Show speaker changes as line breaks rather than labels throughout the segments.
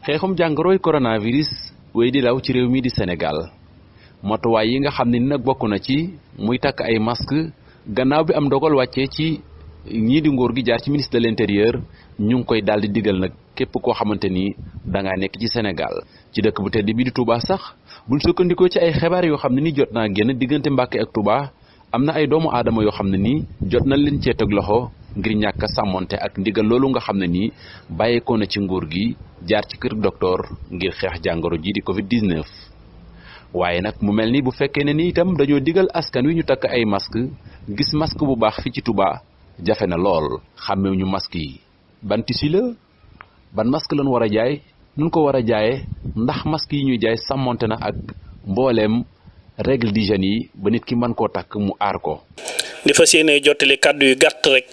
xeexum jàngoroy coronavirus wéy di law ci réew mi di Sénégal matuwaay yi nga xam ne ni nag bokk na ci muy takk ay masque gannaaw bi am ndogal wàccee ci ñii di nguur gi jaar ci ministre de l'intérieur ñu ngi koy daal di digal nag képp koo xamante ni dangaa nekk ci Sénégal ci dëkk bu tedd bi di Touba sax buñ sukkandikoo ci ay xibaar yoo xam ne ni jot naa génn diggante Mbàkke ak Touba am na ay doomu aadama yoo xam ne ni jot nañ leen cee teg loxo ngir ñàkk a sàmmonte ak ndigal loolu nga xam ne ni bàyyeekoo na ci nguur gi jaar ci kër docteur ngir xeex jàngoro ji di Covid-19. waaye nag mu mel ni bu fekkee ne ni itam dañoo digal askan wi ñu takk ay masque gis masque bu baax fi ci Touba jafe na lool xàmmew ñu masque yi ban tissu la ban masque lañ war a jaay nun ko war a jaayee ndax masque yi ñuy jaay sàmmonte na ak mbooleem règle d'hygiène yi ba nit ki mën koo takk mu aar ko.
di fas yéene jottali kàddu yu gàtt rek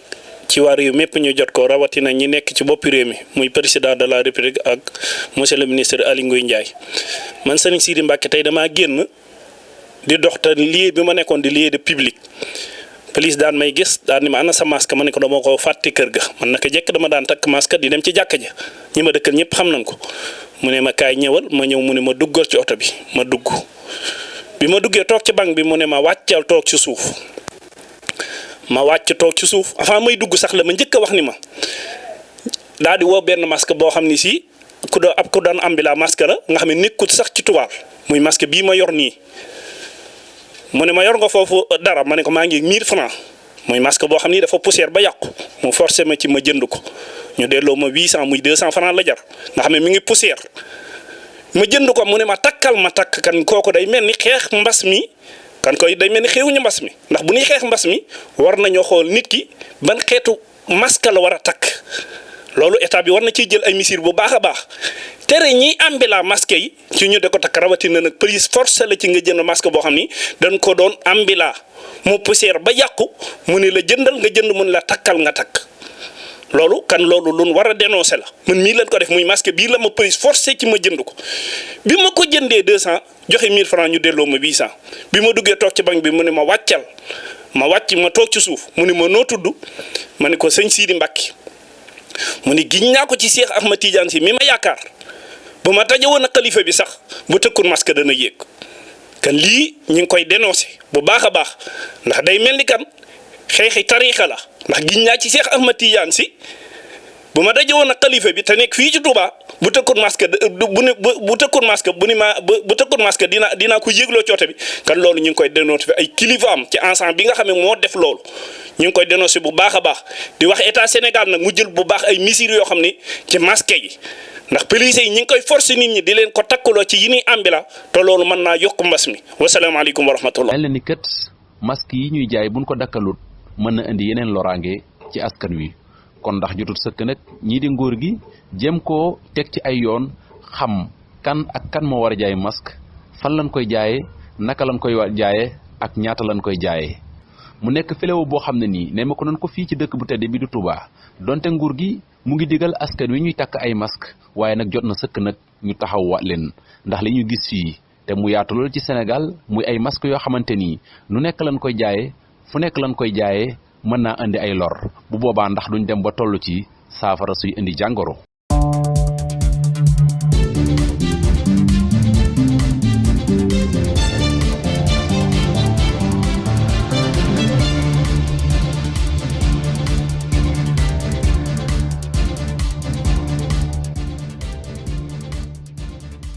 ci waa réew mépp ñu jot ko rawatina ñi nekk ci boppi réew mi muy président de la république ak monsieur le ministre Aly Ngouille Ndiaye man Serigne Sidi Mbacke tey damaa génn di dox te lieu bi ma nekkoon di lieu de public police daan may gis daan ni ma ana sa masque ma ne ko dama ko fàtte kër ga man naka jekk dama daan takk masque di dem ci jàkka ja ñi ma dëkkal ñëpp xam nañ ko mu ne ma kaay ñëwal ma ñëw mu ne ma duggal ci oto bi ma dugg bi ma duggee toog ci banc bi mu ne ma wàccal toog ci suuf ma wàcc toog ci suuf avant may dugg sax la ma njëkk a wax ni ma daal di woo benn masque boo xam ni si ku doon ambila masque la nga xam ne nekkut sax ci tubaab muy masque bii ma yor nii mu ne ma yor nga foofu dara ma ne ko maa ngi 1000 francs muy masque boo xam ni dafa poussière ba yàqu mu forcé ma ci ma jënd ko ñu delloo ma 800 muy 200 francs la jar nga xam ne mi ngi poussière ma jënd ko mu ne ma takkal ma takk kan kooku day mel ni xeex mbas mi kan koy day mel ni xeewuñu mbas mi ndax bu ñuy xeex mbas mi war nañoo xool nit ki ban xeetu masque la war a takk loolu état bi war na ciy jël ay mesures bu baax a baax tere ñiy ambila masque yi ci ñu de ko takk rawatina nag police forcé la ci nga jënd masque boo xam ni dañ ko doon ambila mu poussière ba yàqu mu ne la jëndal nga jënd mu ne la takkal nga takk loolu lu war a dénoncer la man mii lañ ko def muy masque bii la ma police forcé ci ma jënd ko bi ma ko jëndee 200 joxe 1000 francs ñu delloo ma 800 bi ma duggee toog ci banque bi mu ne ma wàccal ma wàcc ma toog ci suuf mu ne ma noo tudd ma ne ko sëñ Sidi Mbacke mu ne giñ naa ko ci Cheikh Ahmad Tidiane si mi ma yaakaar bu ma taje woon a xalifa bi sax bu tëkkul masque dana yéeg kan lii ñu ngi koy dénoncer bu baax a baax ndax day mel ni kan xeexi tariixa la ndax giñ naa ci Cheikh Ahmad Tidiane si bu ma daje woon ak xalifa bi te nekk fii ci Touba bu tëkkoon masque bu tëkkoon masque bu tëkkoon masque dinaa ko yégloo coote bi kan loolu ñu ngi koy dénoncer ay kilifa am ci ensemble bi nga xam ne moo def loolu ñu ngi koy dénoncer bu baax a baax di wax état Sénégal nag mu jël bu baax ay mesures yoo xam ne ci masque yi ndax police yi ñu ngi koy forcer nit ñi di leen ko takkaloo ci yi ñuy ambila te loolu mën naa yokk mbas mi wasalaamaaleykum wa rahmatullah.
mel na ni kat masque yi ñuy jaay buñ ko dakkalut mën na indi yeneen loraange ci askan wi. kon ndax jotul sëkk nag ñii di nguur gi jéem koo teg ci ay yoon xam kan ak kan moo war a jaay masque fan lañ koy jaayee naka lañ koy jaayee ak ñaata lañ koy jaayee mu nekk fléau boo xam ne nii ne ma ko nañ ko fii ci dëkk bu tedd bi du Touba donte nguur gi mu ngi digal askan wi ñuy takk ay masque waaye nag jot na sëkk nag ñu taxaw wa leen ndax li ñu gis fii te mu yaatu lool ci Sénégal muy ay masque yoo xamante nii nu nekk lañ koy jaayee fu nekk lañ koy jaayee mën naa indi ay lor bu boobaa ndax duñ dem ba toll ci saafara suy indi jàngoro.